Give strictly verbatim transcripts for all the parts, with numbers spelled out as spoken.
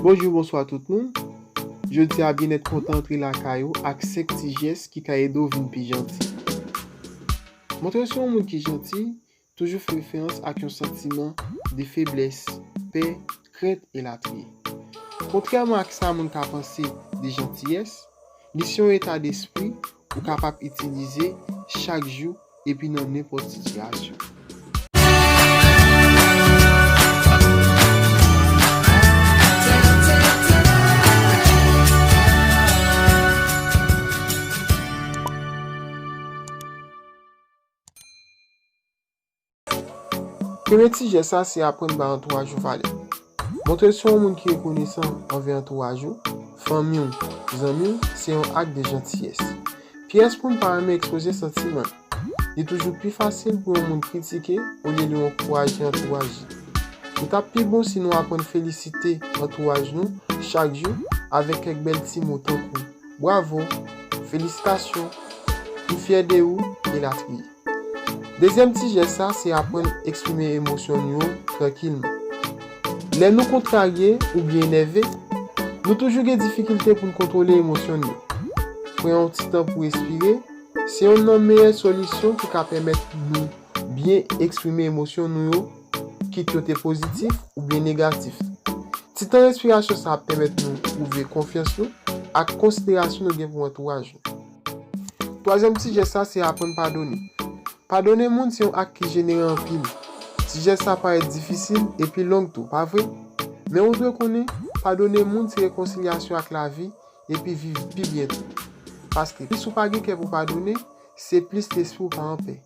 Bonjou, bonswa tout moun. Jodi a, byennèt kontan antre lakay ou ak senk ti jès ki ka ede w vin pi janti. Montre w se yon moun ki janti, toujou fè referans ak yon santiman de feblès, pè, krent, elatriye. Kontrèman ak sa moun ka panse de jantiyès, li se yon eta despri ou kapab itilize chak jou epi nan nenpòt sitiyasyon. Premye ti jès la se aprann bay antouraj ou valè. Montre l se yon moun ki rekonesan anvè antouraj ou, fanmi w, zanmi w, se yon ak de jantiyès. Pyès moun pa renmen ekspoze santiman l. Li toujou pi fasil pou yon moun kritike olye li ankouraje antouraj li. Li t ap pi bon si nou aprann felisite antouraj nou chak jou avèk kèk bèl ti mo tankou bravo, felisitasyon, m fyè de ou, elatriye. Dezyèm ti jès sa se aprann eksprime emosyon nou yo trankilman. Lè nou kontrarye oubyen enève, nou toujou gen difikilte pou n kontwole emosyon nou yo. Pran yon ti tan pou respire, se youn nan meyè solisyon ki ka pèmèt nou byen eksprime emosyon nou yo, kit yo te pozitif oubyen negatif. Ti tan respirasyon sa ap pèmèt nou pwouve konfyans nou ak konsiderasyon nou gen pou antouraj nou. Twazyèm ti jès sa se aprann padone. Padone moun se yon ak ki jenere anpil. Ti jès sa parèt difisil epi long tou, pa vre? Men ou dwe konnen, padone moun se rekonsilyasyon ak lavi epi viv pi byen tou. Paske plis ou pa gen kè pou padone, se plis lespri w pa anpè.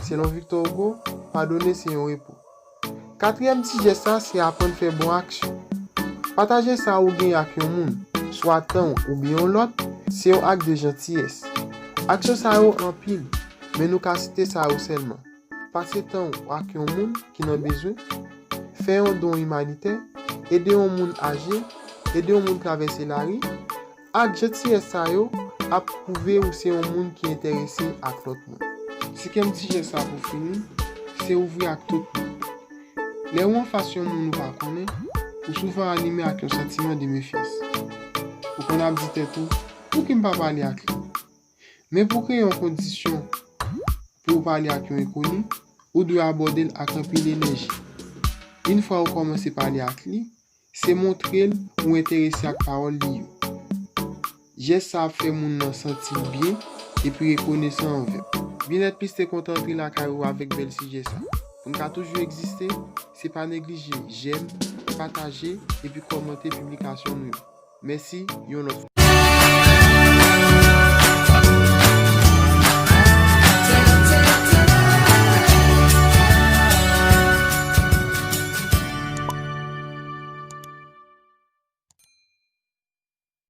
Selon Victor Hugo, padone se yon repo. Katriyèm ti jès sa se aprann fè bon aksyon. Pataje sa ou gen ak yon moun, swa tan w oubyen yon lòt, se yon ak de jantiyès. Aksyon sa yo anpil, men nou ka site sa yo sèlman. Pase tan w ak yon moun ki nan bezwen, fè yon don imanitè, ede yon moun aje, ede yon moun travèse lari, ak jantiyès sa yo ap pwouve ou se yon moun ki enterese ak lòt moun. Senkyèm ti jès sa pou fini, se ouvri ak tout moun. Lè ou anfas yon moun ou pa konnen, ou souvan anime ak yon santiman de mefyans. Ou konn ap di tèt ou, "Pouki m pa pale ak li?" Men pou kreye yon kondisyon pou w pale ak yon enkoni, ou dwe abòde l ak anpil enèji. Yon fwa ou kòmanse pale ak li, se montre l ou enterese ak pawòl li yo. Jès sa ap fè moun nan santi l byen epi rekonesan anvè w. Byennèt Plis te kontan antre lakay ou avèk bèl sijè sa. Pou n ka toujou egziste, se pa neglije jèm, pataje epi kòmante piblikasyon nou yo. Mèsi, yon lòt fwa.